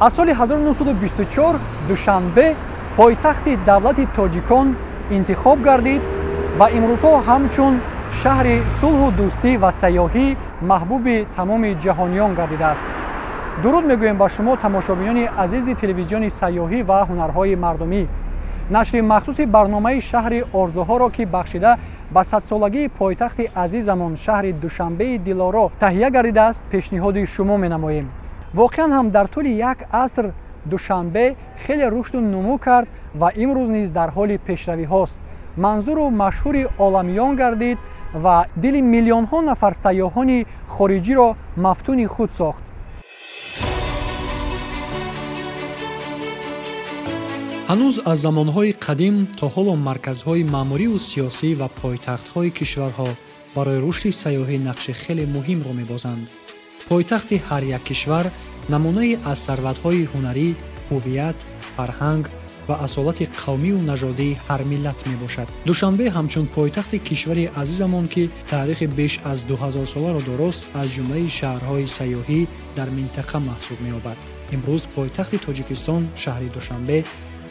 Аз соли 1924 Душанбе пойтахти давлати тоҷикон интихоб гардид ва имрӯзҳо ҳамчун шаҳри сулҳу дӯстӣ ва сайёҳӣ маҳбуби тамоми ҷаҳониён гардидааст. Дуруд мегӯем ба шумо, тамошобинони азизи телевизиони сайёҳӣ ва ҳунарҳои мардумӣ. Нашри махсуси барномаи шаҳри орзуҳоро, ки бахшида ба садсолагии пойтахти азизамон шаҳри Душанбеи дилоро таҳия гардидааст, пешниҳоди шумо менамоем. Воқеан ҳам дар тӯли як аср Душанбе хеле рушду нумӯ кард ва имрӯз низ дар ҳоли пешравиҳост. Манзуру машҳури оламиён гардид ва дили миллионҳо нафар сайёҳони хориҷиро мафтуни худ сохт. Ҳанӯз аз замонҳои қадим то ҳоло марказҳои маъмуриву сиёсӣ ва пойтахтҳои кишварҳо барои рушди сайёҳӣ нақши хеле муҳимро мебозанд. Пойтахти ҳар як кишвар намунае аз сарватҳои ҳунарӣ, ҳуввият, фарҳанг ва асолати қавмиву нажодии ҳар миллат мебошад. Душанбе ҳамчун пойтахти кишвари азизамон, ки таърихи беш аз 2000-соларо дорост, аз ҷумлаи шаҳрҳои сайёҳӣ дар минтақа маҳсуб меёбад. Имрӯз пойтахти Тоҷикистон, шаҳри Душанбе,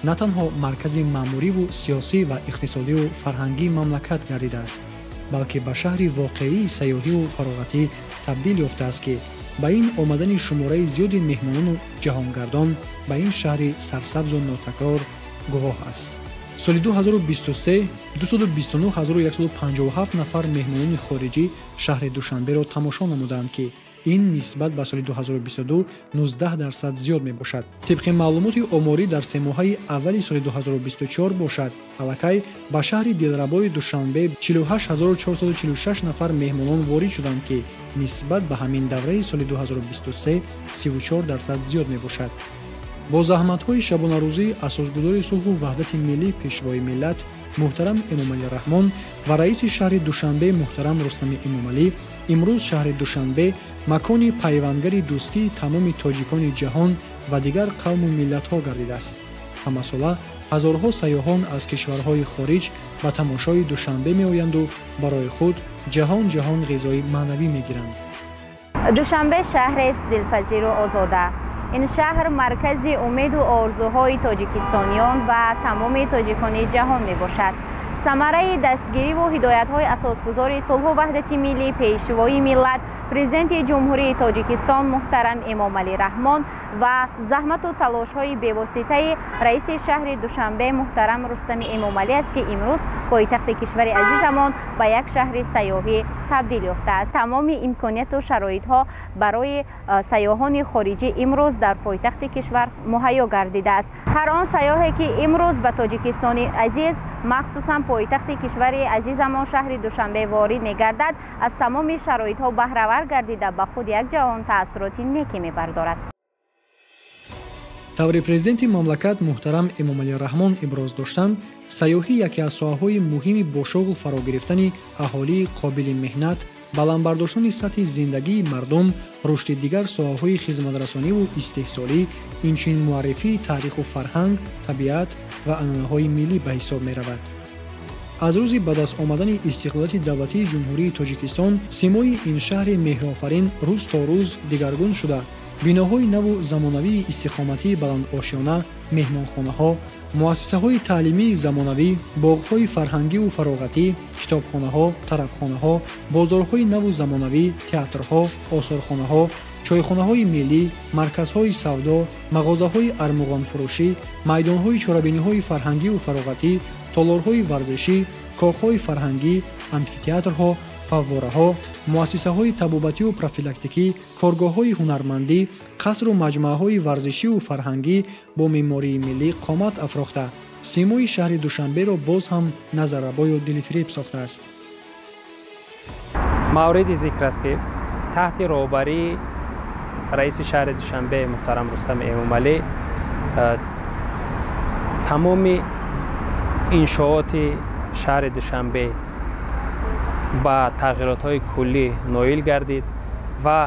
на танҳо маркази маъмуриву сиёсӣ ва иқтисодиву фарҳангии мамлакат гардидааст, балки ба шаҳри воқеии сайёҳиву фароғатӣ табдил ёфтааст, ки ба ин омадани шумораи зиёди меҳмонону ҷаҳонгардон ба ин шаҳри сарсабзу нотакрор гувоҳ аст. Соли 2023 229157 нафар меҳмонони хориҷӣ шаҳри Душанберо тамошо намуданд, ки ин нисбат ба соли 2022 19% зиёд мебошад. Тибқи маълумоти оморӣ, дар семоҳаи аввали соли 2024 бошад, аллакай ба шаҳри дилрабои Душанбе 48446 нафар меҳмонон ворид шуданд, ки нисбат ба ҳамин давраи соли 2023 34% зиёд мебошад. Бо заҳматҳои шабонарӯзии асосгузори сулҳу ваҳдати миллӣ, пешвои миллат муҳтарам Эмомалӣ Раҳмон ва раиси шаҳри Душанбе муҳтарам Рустами Эмомалӣ, имрӯз шаҳри Душанбе макони пайвандгари дӯстии тамоми тоҷикони ҷаҳон ва дигар қавму миллатҳо гардидааст. Ҳамасола ҳазорҳо сайёҳон аз кишварҳои хориҷ ба тамошои Душанбе меоянду барои худ ҷаҳон ҷаҳон ғизои маънавӣ мегиранд. Душанбе шаҳрест дилпазиру озода. Ин шаҳр маркази умеду орзуҳои тоҷикистониён ва тамоми тоҷикони ҷаҳон мебошад. Самараи дастгириву ҳидоятҳои асосгузори сулҳу ваҳдати миллӣ, пешвои миллат, президенти Ҷумҳурии Тоҷикистон муҳтарам Эмомалӣ Раҳмон ва заҳмату талошҳои бевоситаи раиси шаҳри Душанбе муҳтарам Рустами Эмомалӣ аст, ки имрӯз пойтахти кишвари азизамон ба як шаҳри сайёҳӣ табдил ёфтааст. Тамоми имконияту шароитҳо барои сайёҳони хориҷӣ имрӯз дар пойтахти кишвар муҳайё гардидааст. Ҳар он сайёҳе, ки имрӯз ба Тоҷикистони азиз, махсусан пойтахти кишвари азизамон шаҳри Душанбе ворид мегардад, аз тамоми шароитҳо баҳравар гардида ба худ як ҷаҳон таассуроти некӣ мебардорад. Таври президенти мамлакат муҳтарам Эмомалӣ Раҳмон иброз доштанд, сайёҳӣ яке аз соҳаҳои муҳими бо шуғл фаро гирифтани аҳолии қобили меҳнат, баланд бардоштани сатҳи зиндагии мардум, рушди дигар соҳаҳои хизматрасониву истеҳсолӣ, инчунин муаррифии таъриху фарҳанг, табиат ва анъанаҳои миллӣ ба ҳисоб меравад. Аз рӯзи ба даст омадани истиқлолияти давлатии Ҷумҳурии Тоҷикистон симои ин шаҳри меҳрофарин рӯз то рӯз дигаргун шуда, биноҳои наву замонавии истиқоматии баландошёна, меҳмонхонаҳо, муассисаҳои таълимии замонавӣ, боғҳои фарҳангиву фароғатӣ, китобхонаҳо, тарабхонаҳо, бозорҳои наву замонавӣ, театрҳо, осорхонаҳо, чойхонаҳои миллӣ, марказҳои савдо, мағозаҳои армуғонфурӯшӣ, майдонҳои чорабиниҳои фарҳангиву фароғатӣ, толорҳои варзишӣ, коғҳои фарҳангӣ, амфитеатрҳо, фаввораҳо, муассисаҳои табобативу профилактикӣ, коргоҳҳои ҳунармандӣ, қасру маҷмӯаҳои варзишиву фарҳангӣ бо меъмории миллӣ қомат афрохта, симои шаҳри Душанберо боз ҳам назаррабою дилфиреб сохтааст. Мавриди зикр аст, ки таҳти роҳбарии раиси шаҳри Душанбе муҳтарам Рустами Эмомалӣ тамоми иншооти шаҳри Душанбе ба тағйиротҳои куллӣ ноил гардид ва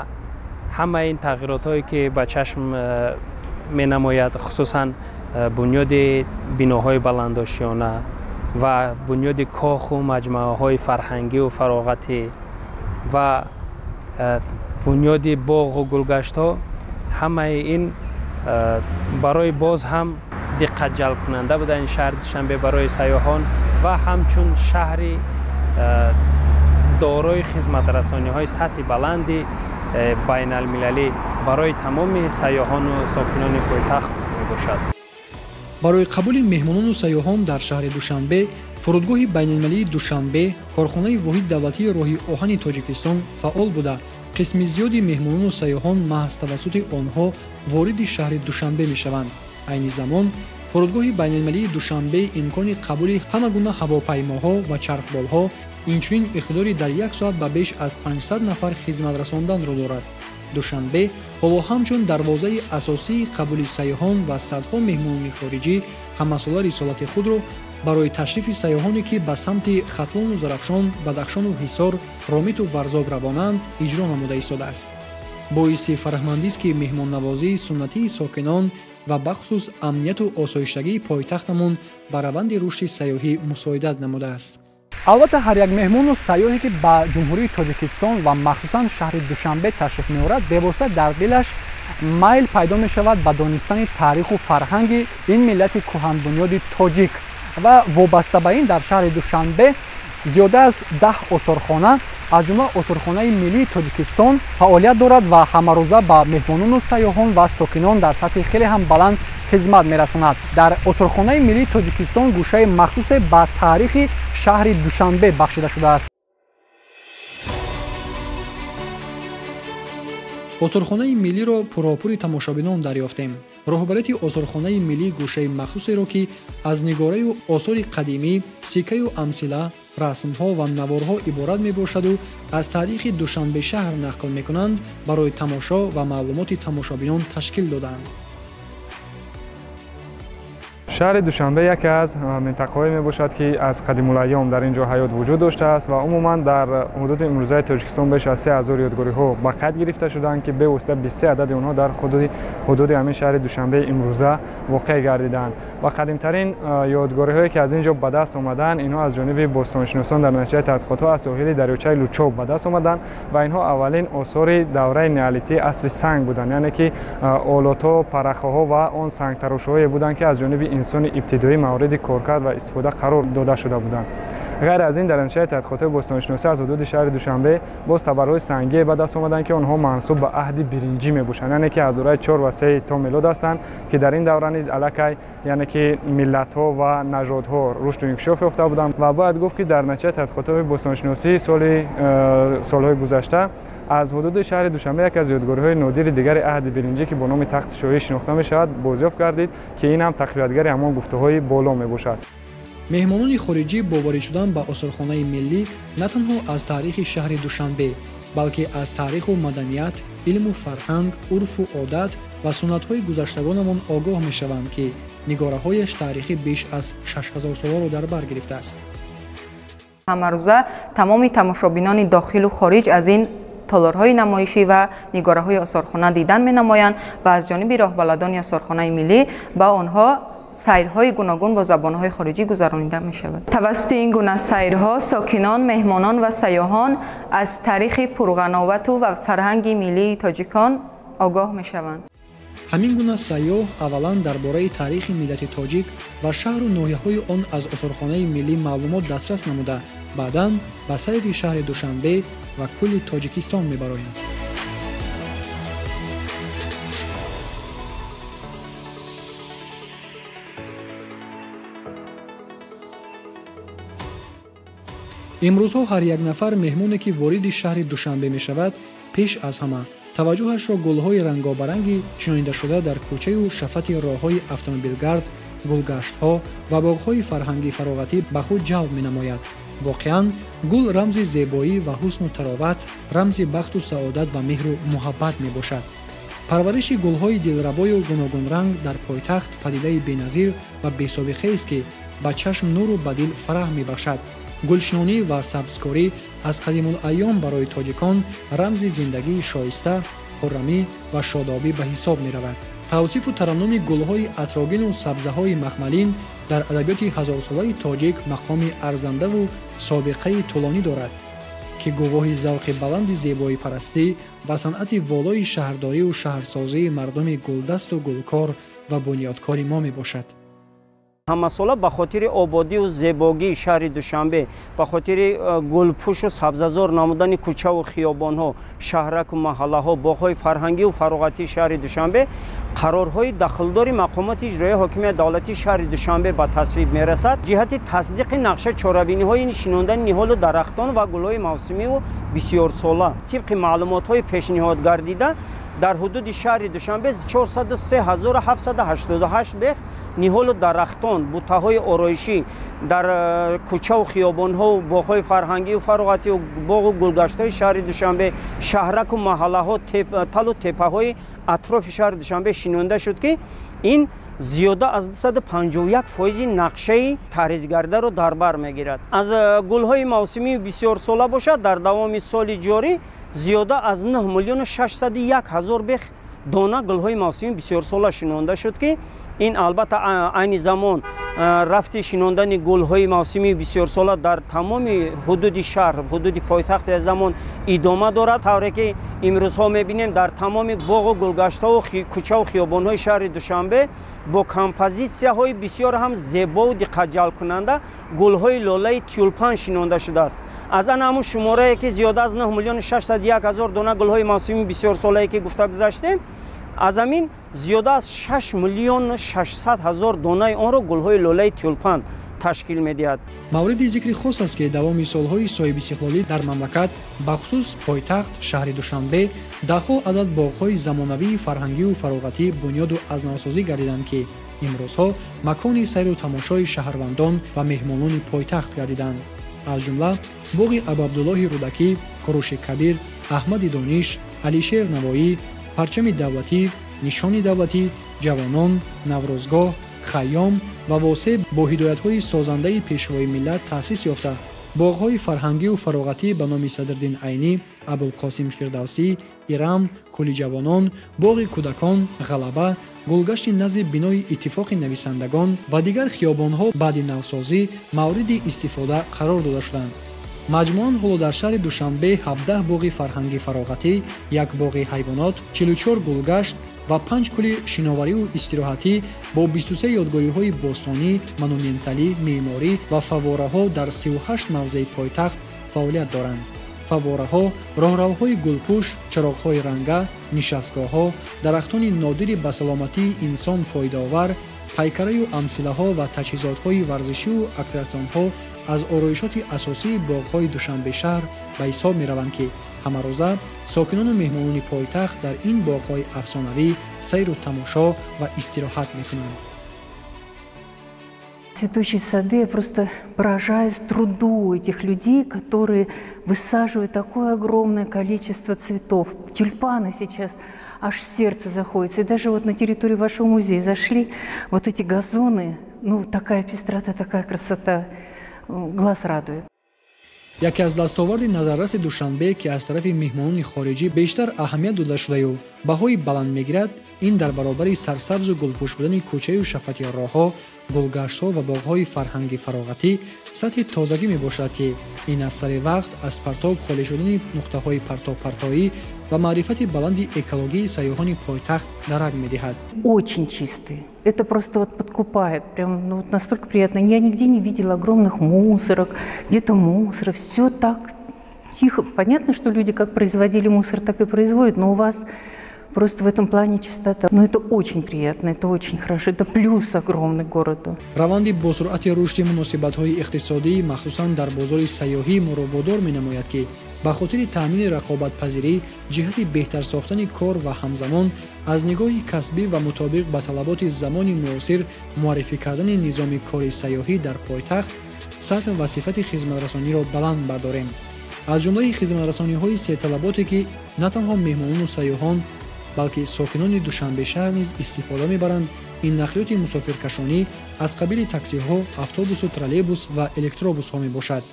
ҳамаи ин тағйиротҳое, ки ба чашм менамояд, хусусан бунёди биноҳои баландошёна ва бунёди коху маҷмӯаҳои фарҳангиву фароғатӣ ва бунёди боғу гулгаштҳо, ҳамаи ин Барои боз ҳам диққат ҷалбкунанда будани шаҳри Душанбе барои сайёҳон ва ҳамчун шаҳри дорои хизматрасониҳои сатҳи баланди байналмилалӣ барои тамоми сайёҳону сокинони пойтахт мебошад. Барои қабули меҳмонону сайёҳон дар шаҳри Душанбе фурудгоҳи байналмилалии Душанбе, корхонаи воҳиди давлатии роҳи оҳани Тоҷикистон фаъол буда, қисми зиёди меҳмонону сайёҳон маҳз тавассути онҳо вориди шаҳри Душанбе мешаванд. Айни замон фурудгоҳи байналмилалии Душанбе имкони қабули ҳама гуна ҳавопаймоҳо ва чархболҳо, инчунин иқтидори дар як соат ба беш аз 500 нафар хизмат расонданро дорад. Душанбе ҳоло ҳамчун дарвозаи асосии қабули сайёҳон ва садҳо меҳмонони хориҷӣ ҳамасола рисолати худро барои ташрифи сайёҳоне, ки ба самти Хатлону Зарафшон, Бадахшону Ҳисор, Ромиту Варзоб равонанд, иҷро намуда истодааст. Боиси фараҳмандист, ки меҳмоннавозии суннатии сокинон ва бахусус амнияту осоиштагии пойтахтамон ба раванди рушди сайёҳӣ мусоидат намудааст. Албатта, ҳар як меҳмону сайёҳе, ки ба Ҷумҳурии Тоҷикистон ва махсусан шаҳри Душанбе ташриф меорад, бевосита дар дилаш майл пайдо мешавад ба донистани таъриху фарҳанги ин миллати кӯҳанбунёди тоҷик. Ва вобаста ба ин дар шаҳри Душанбе зиёда аз 10 осорхона, аз ҷумла осорхонаи миллии Тоҷикистон фаъолият дорад ва ҳамарӯза ба меҳмонону сайёҳон ва сокинон дар сатҳи хеле ҳам баланд хизмат мерасонад. Дар осорхонаи миллии Тоҷикистон гӯшаи махсусе ба таърихи шаҳри Душанбе бахшида шудааст. Осорхонаи миллиро пурропури тамошобинон дарёфтем. Роҳбарияти осорхонаи миллӣ гӯшаи махсусеро, ки аз нигораю осори қадимӣ, сиккаю амсила, расмҳо ва наворҳо иборат мебошаду аз таърихи Душанбе шаҳр нақл мекунанд, барои тамошо ва маълумоти тамошобинон ташкил додаанд. Шаҳри Душанбе яке аз минтақаҳое мебошад, ки аз қадимулайём дар ин ҷо ҳаёт вуҷуд доштааст ва умуман дар ҳудуди имрӯзаи Тоҷикистон беш аз 3000 ёдгориҳо ба қайд гирифта шудаанд, ки бевосита 23 адади онҳо дар ҳудуди ҳамин шаҳри Душанбе имрӯза воқеъ гардидаанд. Ва қадимтарин ёдгориҳое, ки аз ин ҷо ба даст омадаанд, инҳо аз ҷониби бостоншиносон дар натиҷаи тадқиқотҳо аз соҳили дарёчаи Лучоб ба даст омаданд ва инҳо аввалин осори давраи неолитии асри санг буданд, яъне ки олотҳо, парахаҳо ва он сангтарошҳое буданд, ки аз ҷониби инсони ибтидоӣ мавриди коркард ва истифода қарор дода шуда буданд. Ғайр аз ин, дар натиҷаи тадқиқотҳои бостоншиносӣ аз ҳудуди шаҳри Душанбе боз табарҳои сангие ба даст омаданд, ки онҳо мансуб ба аҳди биринҷӣ мебошанд, яъне ки аз давраи 4 ва 3 то милод ҳастанд, ки дар ин давра низ аллакай, яъне ки миллатҳо ва нажодҳо рушду инкишоф ёфта буданд. Ва бояд гуфт, ки дар натиҷаи тадқиқотҳои бостоншиносӣ солҳои гузашта аз ҳудуди шаҳри Душанбе яке аз ёдгориҳои нодири дигари аҳди биринҷӣ, ки бо номи тахти шоҳӣ шинохта мешавад, бозёфт гардид, ки ин ҳам тақвиятгари ҳамон гуфтаҳои боло мебошад. Меҳмонони хориҷӣ бо ворид шудан ба осорхонаи миллӣ на танҳо аз таърихи шаҳри Душанбе, балки аз таъриху маданият, илму фарҳанг, урфу одат ва суннатҳои гузаштагонамон огоҳ мешаванд, ки нигораҳояш таърихи беш аз 6000 соларо дар бар гирифтааст. Ҳамарӯза тамоми тамошобинони дохилу хориҷ аз ин толорҳои намоишӣ ва нигораҳои осорхона дидан менамоянд ва аз ҷониби роҳбаладони осорхонаи миллӣ ба онҳо сайрҳои гуногун бо забонҳои хориҷӣ гузаронида мешавад. Тавассути ин гуна сайрҳо сокинон, меҳмонон ва сайёҳон аз таърихи пурғановату ва фарҳанги миллии тоҷикон огоҳ мешаванд. Ҳамин гуна сайёҳ аввалан дар бораи таърихи миллати тоҷик ва шаҳру ноҳияҳои он аз осорхонаи миллӣ маълумот дастрас намуда, баъдан ба сайри шаҳри Душанбе ва кулли Тоҷикистон мебароянд. Имрӯзҳо ҳар як нафар меҳмоне, ки вориди шаҳри Душанбе мешавад, пеш аз ҳама таваҷҷӯҳашро гулҳои рангобаранги чинонидашуда дар кӯчаю шафати роҳҳои автомобилгард, гулгаштҳо ва боғҳои фарҳангӣ фароғатӣ ба худ ҷалб менамояд. Воқеан, гул рамзи зебоӣ ва ҳусну тароват, рамзи бахту саодат ва меҳру муҳаббат мебошад. Парвариши гулҳои дилрабою гуногунранг дар пойтахт падидаи беназир ва бесобиқаест, ки ба чашм нуру ба дил фараҳ мебахшад. Гулшинонӣ ва сабзкорӣ аз қадимулайём барои тоҷикон рамзи зиндагии шоиста, хуррамӣ ва шодобӣ ба ҳисоб меравад. Тавсифу тараннуми гулҳои атрогину сабзаҳои махмалин дар адабиёти ҳазорсолаи тоҷик мақоми арзандаву собиқаи тӯлонӣ дорад, Ки гувоҳи завқи баланди зебоипарастӣ ва санъати волои шаҳрдорию шаҳрсозии мардуми гулдасту гулкор ва бунёдкори мо мебошад. Ҳамасола ба хотири ободию зебогии шаҳри Душанбе, ба хотири гулпӯшу сабзазор намудани кӯчаву хиёбонҳо, шаҳраку маҳаллаҳо, боғҳои фарҳангию фароғатии шаҳри Душанбе қарорҳои дахлдори мақомоти иҷроияи ҳокимияти давлатии шаҳри Душанбе ба тасвиб мерасад ҷиҳати тасдиқи нақша чорабиниҳои шинондани ниҳолу дарахтон ва гулҳои мавсимиву бисёрсола. Тибқи маълумотҳои пешниҳодгардида, дар ҳудуди шаҳри Душанбе 403 788 бех ниҳолу дарахтон, бутаҳои ороишӣ дар кӯчаву хиёбонҳову боғҳои фарҳангию фароғатию боғу гулгаштҳои шаҳри Душанбе, шаҳраку маҳаллаҳо, талу теппаҳои атрофи шаҳри Душанбе шинонда шуд, ки ин зиёда аз 251% нақшаи таҳризгардаро дар бар мегирад. Аз гулҳои мавсимии бисёрсола бошад, дар давоми соли ҷорӣ зиёда аз 9 миллиону 601 ҳазор бех дона гулҳои мавсимии бисёрсола шинонда шуд, ки ин албатта айни замон рафти шинондани гулҳои мавсимии бисёрсола дар тамоми ҳудуди шаҳр, ҳудуди пойтахти замон идома дорад. Тавре ки имрӯзҳо мебинем, дар тамоми боғу гулгаштҳову кӯчаву хиёбонҳои шаҳри Душанбе бо композитсияҳои бисёр ҳам зебову диққатҷалбкунанда гулҳои лолаи тюльпан шинонда шудааст. Аз ана ҳамун шуморае, ки зиёда аз 9 миллиону 601 ҳазор дона гулҳои мавсимии бисёрсолае, ки гуфта гузаштем, аз ҳамин зиёда аз 6 миллиону 600 ҳазор донаи онро гулҳои лолаи тюльпан ташкил медиҳад. Мавриди зикри хос аст, ки давоми солҳои соҳибистиқлолӣ дар мамлакат, бахусус пойтахт шаҳри Душанбе, даҳҳо адад боғҳои замонавии фарҳангию фароғатӣ бунёду азнавсозӣ гардиданд, ки имрӯзҳо макони сайру тамошои шаҳрвандон ва меҳмонони пойтахт гардиданд. Аз ҷумла боғи Абуабдуллоҳи Рӯдакӣ, Куруши Кабир, Аҳмади Дониш, Алишер Навоӣ, Парчами давлатӣ, Нишони давлатӣ, Ҷавонон, Наврӯзгоҳ, Хайём ва восеъ бо ҳидоятҳои созандаи Пешвои миллат таъсис ёфта, боғҳои фарҳангию фароғатӣ ба номи Садриддин Айнӣ, Абулқосим Фирдавсӣ, Ирам, Кӯли ҷавонон, боғи кӯдакон, Ғалаба, гулгашти назди бинои Иттифоқи нависандагон ва дигар хиёбонҳо баъди навсозӣ мавриди истифода қарор дода шуданд. Маҷмӯан ҳоло дар шаҳри Душанбе 17 боғи фарҳангӣ фароғатӣ, як боғи ҳайвонот, 44 гулгашт ва панҷ кӯли шиноварию истироҳатӣ бо 23 ёдгориҳои бостонӣ, монументалӣ, меъморӣ ва фаввораҳо дар 38 мавзеи пойтахт фаъолият доранд. Фаввораҳо, роҳравҳои гулпӯш, чароғҳои ранга, нишастгоҳҳо, дарахтони нодири ба саломатии инсон фоидаовар, пайкараю амсилаҳо ва таҷҳизотҳои варзишию аттраксионҳо аз ороишоти асосии боғҳои Душанбешаҳр ба ҳисоб мераванд, ки ҳамарӯза сокинону меҳмонони пойтахт дар ин боғҳои афсонавӣ сайру тамошо ва истироҳат мекунанд. Цветущие сады, я просто поражаюсь труду этих людей, которые высаживают такое огромное количество цветов. Тюльпаны сейчас, аж сердце заходится. И даже вот на территорию вашего музея зашли, вот эти газоны, ну такая пестрота, такая красота, глаз радует. Яке аз дастоварди назарраси Душанбе, ки аз тарафи меҳмонони хориҷӣ бештар аҳамият дода шудаю баҳои баланд мегирад, ин дар баробари сарсабзу гулпӯш будани кӯчаю шафати роҳҳо, гулгаштҳо ва боғҳои фарҳанги фароғатӣ сатҳи тозагӣ мебошад, ки ин аз сари вақт аз партов холӣ шудани нуқтаҳои партовпартоӣ ва маърифати баланди экологии сайёҳони пойтахт дарак медиҳад. Очень чистый. Это просто вот подкупает. Прям, ну, вот настолько приятно. Я нигде не видела огромных мусорок, где-то мусора. Все так тихо. Понятно, что люди как производили мусор, так и производят, но у вас просто в этом плане чистота. Но это очень приятно, это очень хорошо, это плюс огромный городу. Раванди босуръати рушди муносибатҳои иқтисодӣ, махсусан дар бозори сайёҳӣ, моро водор менамояд, ки ба хотири таъмини рақобатпазирӣ, ҷиҳати беҳтар сохтани кор ва ҳамзамон аз нигоҳи касбӣ ва мутобиқ ба талаботи замони муосир муаррифӣ кардани низоми кори сайёҳӣ дар пойтахт, сатҳ ва сифати хизматрасониро баланд бардорем. Аз ҷумлаи хизматрасониҳои серталаботе, ки на танҳо меҳмонону сайёҳон, балки сокинони Душанбешаҳр низ истифода мебаранд, ин нақлиёти мусофиркашонӣ аз қабили таксиҳо, автобусу троллейбус ва электробусҳо мебошад.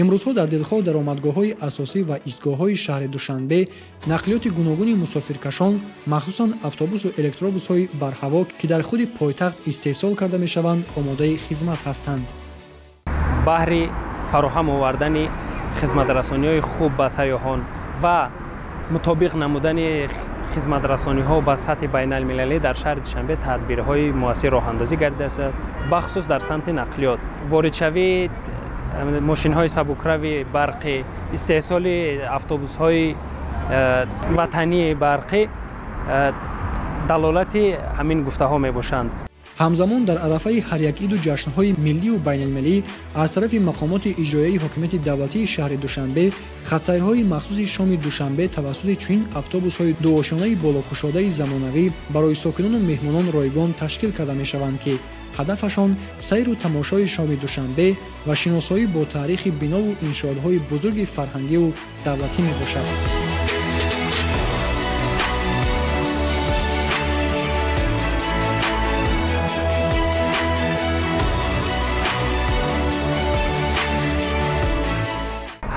Имрӯзҳо дар дилхоҳ даромадгоҳҳои асосӣ ва истгоҳҳои шаҳри Душанбе нақлиёти гуногуни мусофиркашон, махсусан автобусу электробусҳои барҳаво, ки дар худи пойтахт истеҳсол карда мешаванд, омодаи хизмат ҳастанд. Баҳри фароҳам овардани хизматрасониҳои хуб ба сайёҳон ва мутобиқ намудани хизматрасониҳо ба сатҳи байналмилалӣ дар шаҳри Душанбе тадбирҳои муассир роҳандозӣ гардидааст, бахусус дар самти нақлиёт. Воридшавии мошинҳои сабукрави барқӣ, истеҳсоли автобусҳои ватании барқӣ далолати ҳамин гуфтаҳо мебошанд. Ҳамзамон дар арафаи ҳар як иду ҷашнҳои миллию байналмилалӣ аз тарафи мақомоти иҷроияи ҳокимияти давлатии шаҳри Душанбе хатсайрҳои махсуси шоми Душанбе тавассути чунин автобусҳои дуошонаи болокушодаи замонавӣ барои сокинону меҳмонон ройгон ташкил карда мешаванд, ки ҳадафашон сайру тамошои шоми Душанбе ва шиносоӣ бо таърихи бинову иншоотҳои бузурги фарҳангиву давлатӣ мебошад.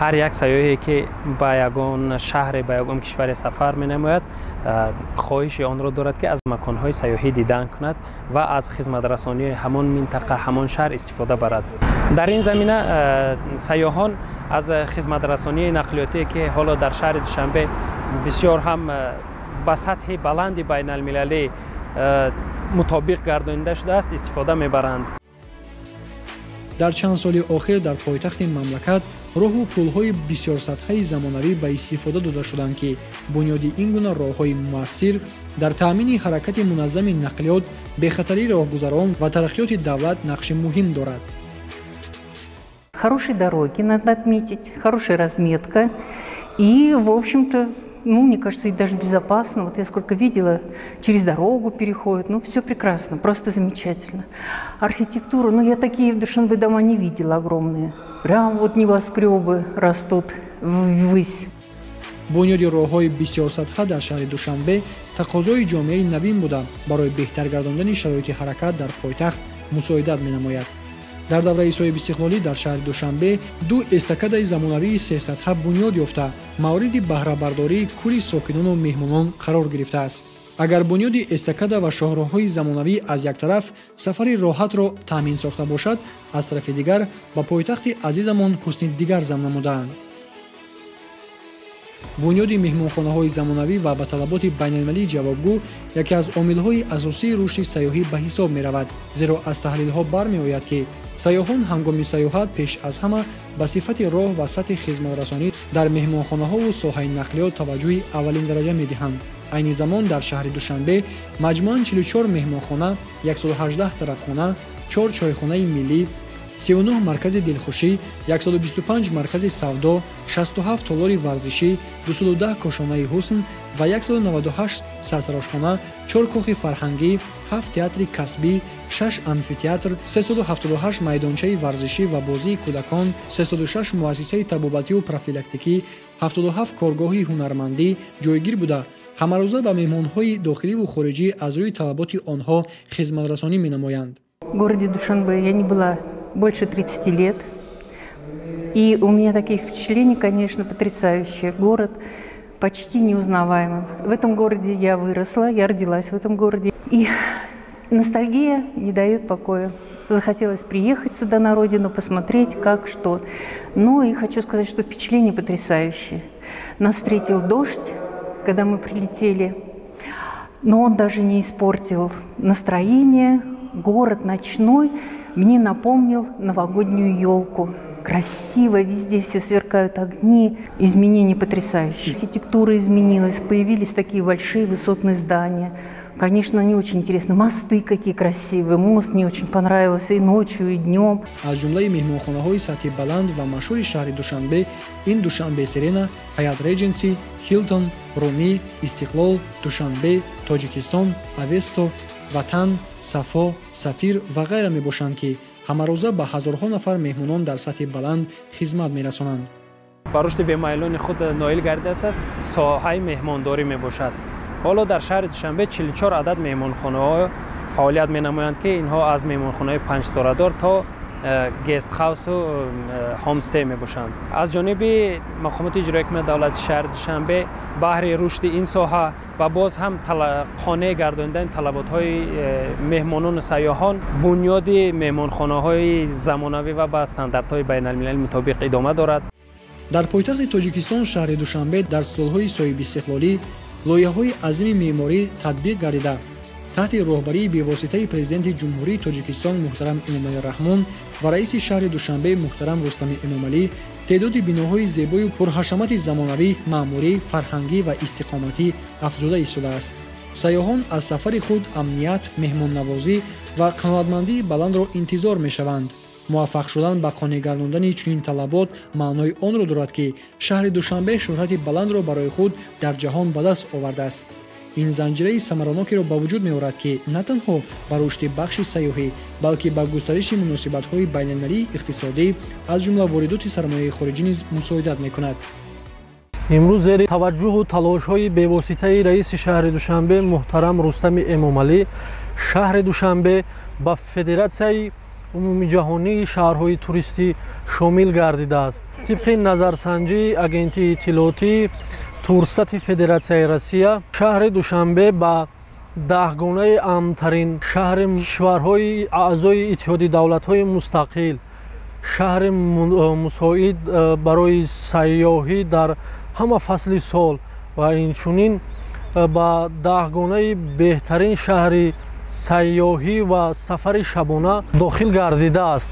Ҳар як сайёҳе ки ба ягон шаҳре, ба ягон кишваре сафар менамояд, хоҳиши онро дорад, ки аз маконҳои сайёҳӣ дидан кунад ва аз хизматрасонии ҳамон минтақа, ҳамон шаҳр истифода барад. Дар ин замина сайёҳон аз хизматрасонии нақлиётие, ки ҳоло дар шаҳри Душанбе бисёр ҳам ба сатҳи баланди байналмилалӣ мутобиқ гардонида шудааст, истифода мебаранд. Дар чанд соли охир дар пойтахти мамлакат роҳу пулҳои бисёрсатҳаи замонавӣ ба истифода дода шуданд, ки бунёди ин гуна роҳҳои муассир дар таъмини ҳаракати муназзами нақлиёт, бехатарии роҳгузарон ва тараққиёти давлат нақши муҳим дорад. Хорошие дороги, надо отметить, хорошая разметка и, в общем-то, ну, мне кажется, и даже безопасно. Вот я сколько видела, через дорогу переходят. Ну, все прекрасно, просто замечательно. Архитектура, ну, я такие в Душанбе дома не видела огромные. Прям вот небоскребы растут ввысь. Бунёди роҳҳои бисёрсатҳа дар шаҳри Душанбе тақозои ҷомеаи навин буда, барои беҳтар гардондани шароити ҳаракат дар пойтахт мусоидат менамояд. Дар давраи соҳибистиқлолӣ дар шаҳри Душанбе ду эстакадаи замонавии сесатҳа бунёд ёфта, мавриди баҳрабардории кулли сокинону меҳмонон қарор гирифтааст. Агар бунёди эстакада ва шоҳроҳҳои замонавӣ аз як тараф сафари роҳатро таъмин сохта бошад, аз тарафи дигар ба пойтахти азизамон ҳусни дигар зам намудаанд. Бунёди меҳмонхонаҳои замонавӣ ва ба талаботи байналмилалӣ ҷавобгӯ яке аз омилҳои асосии рушди сайёҳӣ ба ҳисоб меравад, зеро аз таҳлилҳо бармеояд, ки сайёҳон ҳангоми сайёҳат пеш аз ҳама ба сифати роҳ ва сатҳи хизматрасонӣ дар меҳмонхонаҳову соҳаи нақлиёт таваҷҷӯҳи аввалин дараҷа медиҳанд. Айни замон дар шаҳри Душанбе маҷмӯан 44 меҳмонхона, 118 тарабхона, 4 чойхонаи миллӣ, 39 маркази дилхушӣ, 125 маркази савдо, 67 толори варзишӣ, 210 кошонаи ҳусн ва 198 сартарошхона, 4 кохи фарҳангӣ, 7 театри касбӣ, 6 амфитеатр, 378 майдончаи варзишӣ ва бозии кӯдакон, 306 муассисаи табобативу профилактикӣ, 77 коргоҳи ҳунармандӣ ҷойгир буда, ҳамарӯза ба меҳмонҳои дохиливу хориҷӣ аз рӯи талаботи онҳо хизматрасонӣ менамоянд. В городе Душанбе я не была больше 30 лет. И у меня такие впечатления, конечно, потрясающие. Город почти неузнаваемый. В этом городе я выросла, я родилась в этом городе. И ностальгия не дает покоя. Захотелось приехать сюда на родину, посмотреть, как, что. Ну и хочу сказать, что впечатление потрясающее. Нас встретил дождь, когда мы прилетели, но он даже не испортил настроение. Город ночной мне напомнил новогоднюю елку. Красиво, везде все сверкают огни. Изменения потрясающие. Архитектура изменилась, появились такие большие высотные здания. Конечно, они очень интересны. Мосты какие красивые. Мост мне очень понравился и ночью, и днем. Аз ҷумлаи меҳмонхонаҳои сатҳи баланд ва машҳури шаҳри Душанбе ин Душанбе Серена, Ҳаят Редженси, Хилтон, Румӣ, Истиқлол, Душанбе, Тоҷикистон, Авесто, Ватан, Сафо, Сафир ва ғайра мебошанд, ки ҳамарӯза ба ҳазорҳо нафар меҳмонон дар сатҳи баланд хизмат мерасонанд. Ба рушди бемайлони худ ноил гардидааст соҳаи меҳмондорӣ мебошад. Ҳоло дар шаҳри Душанбе 44 адад меҳмонхонаҳо фаъолият менамоянд, ки инҳо аз меҳмонхонаҳои панҷсторадор то гестхаусу ҳомстей мебошанд. Аз ҷониби мақомоти иҷроияи ҳокимияти давлати шаҳри Душанбе баҳри рушди ин соҳа ва боз ҳам қонеъ гардонидани талаботҳои меҳмонону сайёҳон бунёди меҳмонхонаҳои замонавӣ ва ба стандартҳои байналмилалӣ мутобиқ идома дорад. Дар пойтахти Тоҷикистон шаҳри Душанбе дар солҳои соҳибистиқлолӣ лоиҳаҳои азими меъморӣ татбиқ гардида, таҳти роҳбарии бевоситаи Президенти Ҷумҳурии Тоҷикистон муҳтарам Эмомалӣ Раҳмон ва раиси шаҳри Душанбе муҳтарам Рустами Эмомалӣ теъдоди биноҳои зебою пурҳашамати замонавӣ, маъмурӣ, фарҳангӣ ва истиқоматӣ афзуда истодааст. Сайёҳон аз сафари худ амният, меҳмоннавозӣ ва қаноатмандии баландро интизор мешаванд. Муваффақ шудан ба қонеъ гардондани чунин талабот маънои онро дорад, ки шаҳри Душанбе шӯҳрати баландро барои худ дар ҷаҳон ба даст овардааст. Ин занҷираи самаранокеро ба вуҷуд меорад, ки на танҳо ба рушди бахши сайёҳӣ, балки ба густариши муносибатҳои байналмилалии иқтисодӣ, аз ҷумла воридоти сармояи хориҷӣ низ мусоидат мекунад. Имрӯз зери таваҷҷӯҳу талошҳои бевоситаи раиси шаҳри Душанбе муҳтарам Рустами Эмомалӣ шаҳри Душанбе ба Федератсияи умумиҷаҳонии шаҳрҳои туристӣ шомил гардидааст. Тибқи назарсанҷии агентии иттилоотӣ Турстати Федератсияи Россия, шаҳри Душанбе ба даҳгонаи амнтарин шаҳри кишварҳои аъзои Иттиҳоди давлатҳои мустақил, шаҳри мусоид барои сайёҳӣ дар ҳама фасли сол ва инчунин ба даҳгонаи беҳтарин шаҳри сайёҳӣ ва сафари шабона дохил гардидааст.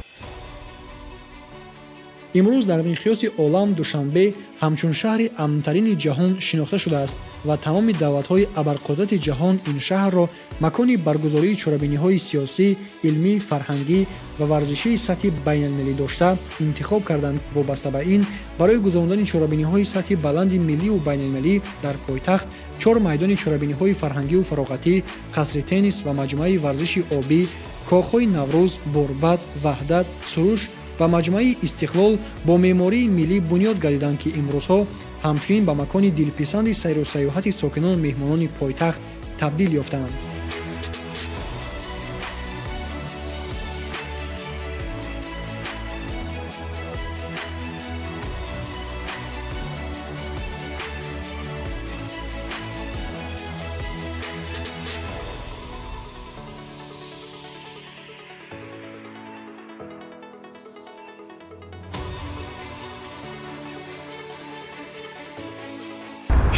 Имрӯз дар миқёси олам Душанбе ҳамчун шаҳри амнтарини ҷаҳон шинохта шудааст ва тамоми давлатҳои абарқудрати ҷаҳон ин шаҳрро макони баргузории чорабиниҳои сиёсӣ, илмӣ, фарҳангӣ ва варзишии сатҳи байналмилалӣ дошта интихоб карданд. Вобаста ба ин, барои гузарондани чорабиниҳои сатҳи баланди милливу байналмилалӣ дар пойтахт чор майдони чорабиниҳои фарҳангиву фароғатӣ, қасри теннис ва маҷмӯаи варзиши обӣ, коғҳои Наврӯз, Борбад, Ваҳдат, Суруш ва маҷмӯаи Истиқлол бо меъмории миллӣ бунёд гардиданд, ки имрӯзҳо ҳамчунин ба макони дилписанди сайру сайёҳати сокинону меҳмонони пойтахт табдил ёфтаанд.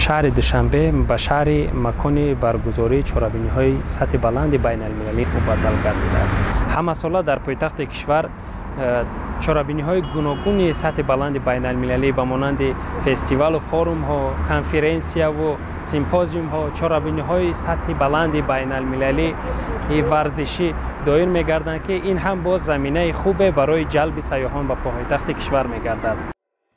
Шаҳри Душанбе ба шаҳри макони баргузории чорабиниҳои сатҳи баланди байналмилалӣ мубаддал гардидааст. Ҳамасола дар пойтахти кишвар чорабиниҳои гуногуни сатҳи баланди байналмилалӣ ба монанди фестивалу форумҳо, конференсияву симпозиумҳо, чорабиниҳои сатҳи баланди байналмилалии варзишӣ доир мегарданд, ки ин ҳам боз заминаи хубе барои ҷалби сайёҳон ба пойтахти кишвар мегардад.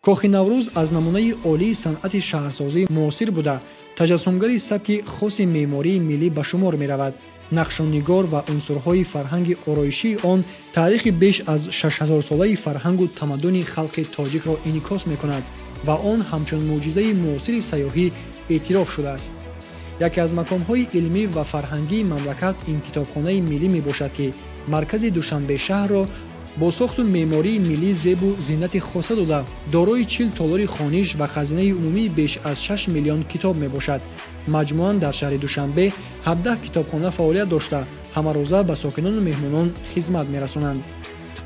Кохи Наврӯз аз намунаи олии санъати шаҳрсозӣ муосир буда, таҷассумгари сабки хоси меъмории миллӣ ба шумор меравад. Нақшунигор ва унсурҳои фарҳанги ороишии он таърихи беш аз 6000-солаи фарҳангу тамаддуни халқи тоҷикро инъикос мекунад ва он ҳамчун мӯъҷизаи муосири сайёҳӣ эътироф шудааст. Яке аз маконҳои илмӣ ва фарҳангии мамлакат ин китобхонаи миллӣ мебошад, ки маркази Душанбе шаҳрро бо сохту меъмории миллӣ зебу зинати хоса дода, дорои 40 толори хониш ва хазинаи умумии беш аз 6 миллион китоб мебошад. Маҷмӯан дар шаҳри Душанбе 17 китобхона фаъолият дошта, ҳамарӯза ба сокинону меҳмонон хизмат мерасонанд.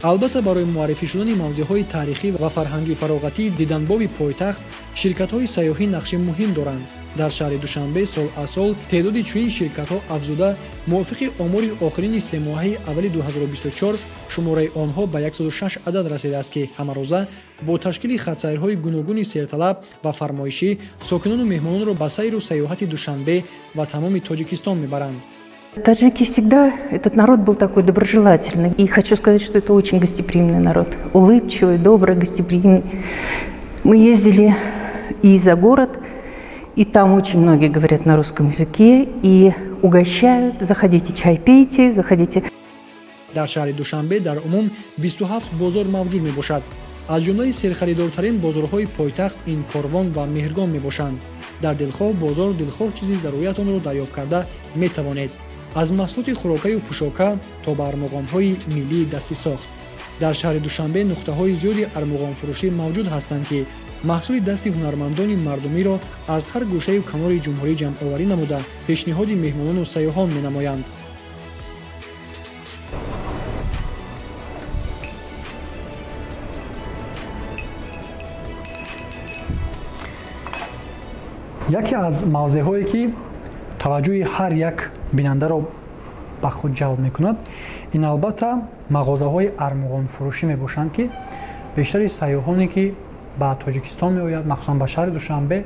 Албатта, барои муаррифӣ шудани мавзеъҳои таърихӣ ва фарҳангӣ фароғатии диданбоби пойтахт ширкатҳои сайёҳӣ нақши муҳим доранд. Дар шаҳри Душанбе сол аз сол теъдоди чунин ширкатҳо афзуда, мувофиқи омори охирини семоҳаи аввали 2024 шумораи онҳо ба 106 адад расидааст, ки ҳамарӯза бо ташкили хатсайрҳои гуногуни серталаб ва фармоишӣ сокинону меҳмононро ба сайру сайёҳати Душанбе ва тамоми Тоҷикистон мебаранд. Таджики всегда, этот народ был такой доброжелательный. И хочу сказать, что это очень гостеприимный народ. Улыбчивый, добрый, гостеприимный. Мы ездили и за город, и там очень многие говорят на русском языке, и угощают. Заходите, чай пейте, заходите. Дар шаҳри Душанбе дар умум 27 бозор мавҷуд мебошад. Аз ҷумлаи серхаридортарин бозорҳои пойтахт ин Корвон ва Меҳргон мебошанд. Дар дилхоҳ бозор дилхоҳ чизи заруриятонро дарёфт карда метавонед. Аз маҳсулоти хӯрокаю пӯшока то ба армуғонҳои миллии дастӣ сохт. Дар шаҳри Душанбе нуқтаҳои зиёди армуғонфурӯшӣ мавҷуд ҳастанд, ки маҳсули дасти ҳунармандони мардумиро аз ҳар гӯшаю канори ҷумҳурӣ ҷамъоварӣ намуда пешниҳоди меҳмонону сайёҳон менамоянд. Яке аз мавзеъҳое ки таваҷҷӯҳи ҳар як бинандаро ба худ ҷалб мекунад, ин албатта мағозаҳои армуғонфурӯшӣ мебошанд, ки бештари сайёҳоне ки ба Тоҷикистон меояд, махсусан ба шаҳри Душанбе,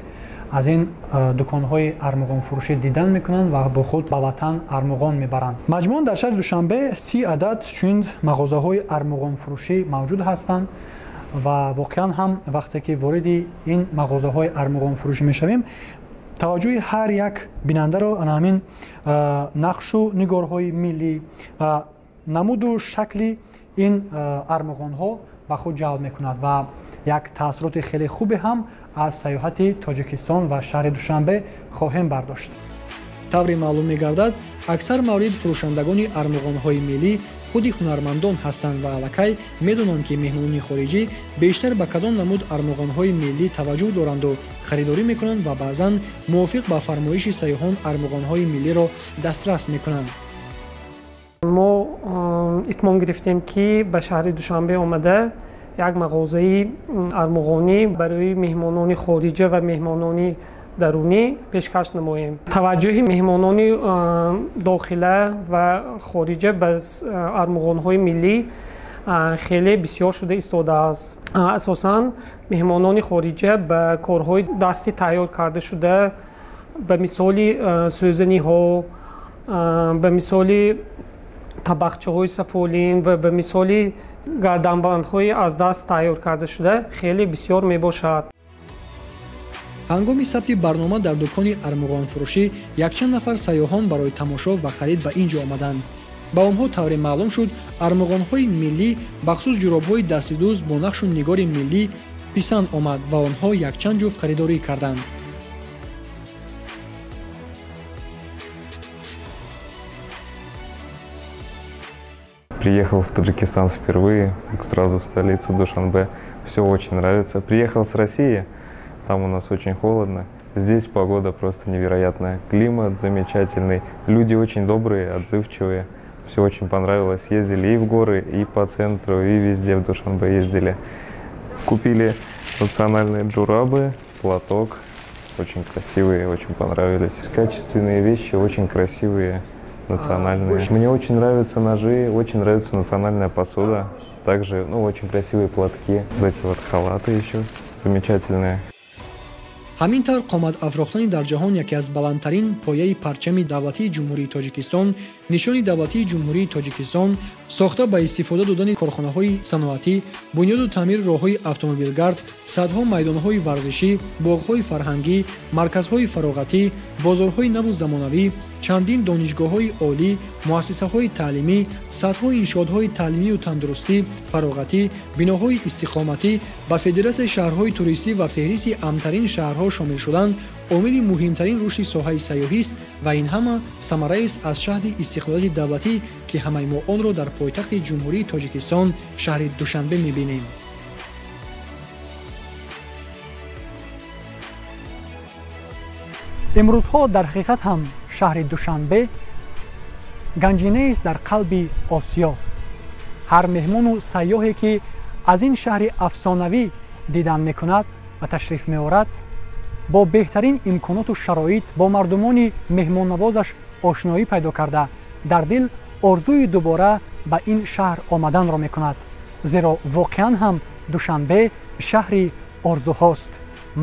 аз ин дуконҳои армуғонфурӯшӣ дидан мекунанд ва бо худ ба ватан армуғон мебаранд. Маҷмӯан дар шаҳри Душанбе 30 адад чунин мағозаҳои армуғонфурӯшӣ мавҷуд ҳастанд ва воқеан ҳам вақте ки вориди ин мағозаҳои армуғонфурӯшӣ мешавем, таваҷҷӯҳи ҳар як бинандаро ана ҳамин нақшу нигорҳои миллӣ ва намуду шакли ин армуғонҳо ба худ ҷалб мекунад ва як таассуроти хеле хубе ҳам аз сайёҳати Тоҷикистон ва шаҳри Душанбе хоҳем бардошт. Тавре маълум мегардад, аксар маврид фурӯшандагони армуғонҳои миллӣ худи ҳунармандон ҳастанд ва аллакай медонанд, ки меҳмонони хориҷӣ бештар ба кадом намуд армуғонҳои миллӣ таваҷҷӯҳ доранду харидорӣ мекунанд ва баъзан мувофиқ ба фармоиши сайёҳон армуғонҳои миллиро дастрас мекунанд. Мо итмом гирифтем, ки ба шаҳри Душанбе омада як мағозаи армуғонӣ барои меҳмонони хориҷа ва меҳмонони дарунӣ пешкаш намоем. Таваҷҷӯҳи меҳмонони дохила ва хориҷа ба армуғонҳои миллӣ хеле бисёр шуда истодааст. Асосан меҳмонони хориҷа ба корҳои дастӣ тайёр карда шуда, ба мисоли сӯзаниҳо, ба мисоли табақчаҳои сафолин ва ба мисоли гарданбандҳои аз даст тайёр карда шуда хеле бисёр мебошад. Ҳангоми сабти барнома дар дукони армуғонфурӯшӣ якчанд нафар сайёҳон барои тамошо ва харид ба ин ҷо омаданд. Ба онҳо тавре маълум шуд, армуғонҳои миллӣ, бахусус ҷуробҳои дастидӯз бо нақшу нигори миллӣ писанд омад ва онҳо якчанд ҷуфт харидорӣ карданд. Приехал в Таджикистан впервые, сразу в столицу Душанбе. Все очень нравится. Приехал с России, там у нас очень холодно. Здесь погода просто невероятная. Климат замечательный, люди очень добрые, отзывчивые. Все очень понравилось. Ездили и в горы, и по центру, и везде в Душанбе ездили. Купили национальные джурабы, платок. Очень красивые, очень понравились. Качественные вещи, очень красивые, национальные. Мне очень нравятся ножи, очень нравится национальная посуда. Также, ну, очень красивые платки. Вот эти вот халаты еще замечательные. Ҳамин тавр қомат афрохтани дар ҷаҳон яке аз баландтарин пояи парчами давлатии Ҷумҳурии Тоҷикистон, нишони давлатии Ҷумҳурии Тоҷикистон, сохта ба истифода додани корхонаҳои саноатӣ, бунёду таъмири роҳҳои автомобилгард, садҳо майдонҳои варзишӣ, боғҳои фарҳангӣ, марказҳои фароғатӣ, бозорҳои наву замонавӣ, чандин донишгоҳҳои олӣ, муассисаҳои таълимӣ, садҳо иншоотҳои таълимию тандурустӣ, фароғатӣ, биноҳои истиқоматӣ, ба федератсияи шаҳрҳои туристӣ ва феҳристи амнтарин шаҳрҳо шомил шудан омили муҳимтарин рушди соҳаи сайёҳист ва ин ҳама самараест аз шаҳди истиқлолияти давлатӣ, ки ҳамаи мо онро дар пойтахти Ҷумҳурии Тоҷикистон шаҳри Душанбе мебинем. Имрӯзҳо дар ҳақиқат ҳам шаҳри Душанбе ганҷинаест дар қалби Осиё. Ҳар меҳмону сайёҳе ки аз ин шаҳри афсонавӣ дидан мекунад ва ташриф меорад, бо беҳтарин имконоту шароит, бо мардумони меҳмоннавозаш ошноӣ пайдо карда, дар дил орзуи дубора ба ин шаҳр омаданро мекунад. Зеро воқеан ҳам Душанбе шаҳри орзуҳост.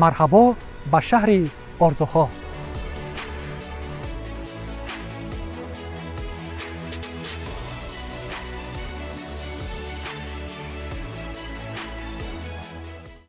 Марҳабо ба шаҳри орзуҳо.